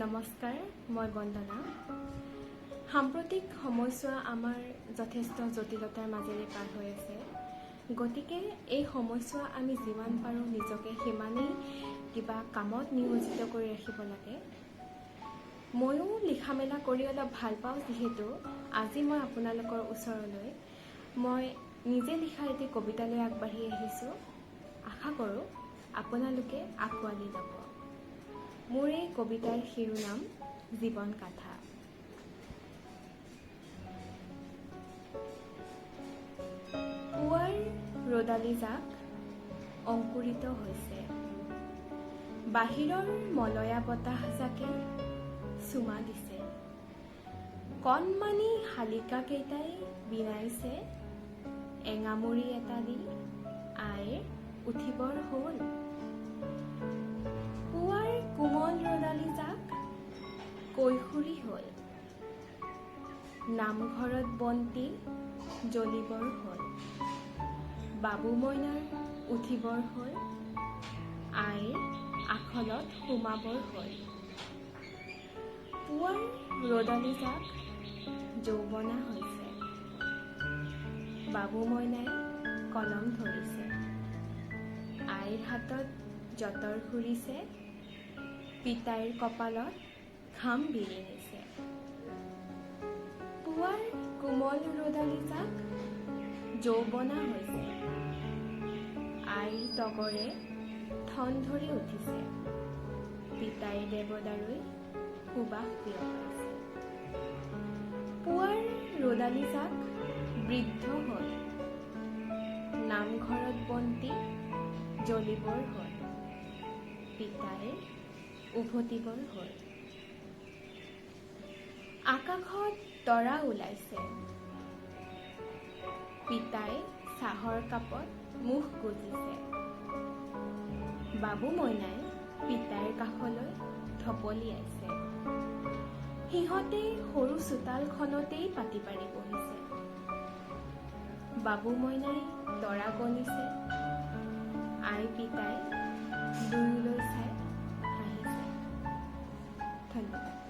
নমস্কাৰ, মই বন্দনা। সাম্প্ৰতিক সময়ছোৱা আমাৰ যথেষ্ট জটিলতাৰ মাজেৰে পাৰ হৈ আছে। গতিকে এই সময়ছোৱা আমি যিমান পাৰোঁ নিজকে সিমানেই কিবা কামত নিয়োজিত কৰি ৰাখিব লাগে। ময়ো লিখা মেলা কৰি অলপ ভাল পাওঁ, যিহেতু আজি মই আপোনালোকৰ ওচৰলৈ মই নিজে লিখা এটি কবিতা লৈ আগবাঢ়ি আহিছোঁ। আশা কৰোঁ আপোনালোকে আঁকোৱালি ল'ব। মোৰ এই কবিতাৰ শিৰোনাম জীৱন গাথা। পুৱাৰ ৰ'দালি জাক অংকুৰিত হৈছে, বাহিৰৰ মলয়া বতাহজাকে চুমা দিছে, কণমানি শালিকাকেইটাই বিনাইছে, এঙামুৰি এটা দি আইৰ উঠিবৰ হ'ল। পুৱাৰ কোমল ৰ'দালি জাক কৈশোৰী হ'ল, নামঘৰত বন্তি জ্বলিবৰ হ'ল, বাবু মইনাৰ উঠিবৰ হ'ল, আইৰ আখলত সোমাবৰ হ'ল। পুৱাৰ ৰ'দালি জাক যৌৱনা হৈছে, বাবু মইনাই কলম ধৰিছে, আইৰ হাতত যঁতৰ ঘূৰিছে, পিতাইৰ কপালত ঘাম বিৰিঙিছে। পুৱাৰ কোমল ৰ'দালি জাক যৌৱনা হৈছে, আইৰ তগৰে ঠন ধৰি উঠিছে, পিতাইৰ দেৱদাৰুই সুবাস বিয়পাইছে। পুৱাৰ ৰ'দালি জাক বৃদ্ধ হ'ল, নামঘৰত বন্তি জ্বলিবৰ হ'ল, পিতাইৰ উভতিবৰ হ'ল। আকাশত তৰা ওলাইছে, পিতাই চাহৰ কাপত মুখ গুজিছে, বাবু মইনাই পিতাইৰ কাষলৈ ঢপলিয়াইছে, সিহঁতে সৰু চোতালখনতেই পাতি পাৰি বহিছে। বাবু মইনাই তৰা গণিছে, আই পিতাই দুয়োলৈ চাই হাঁহিছে। ধন্যবাদ।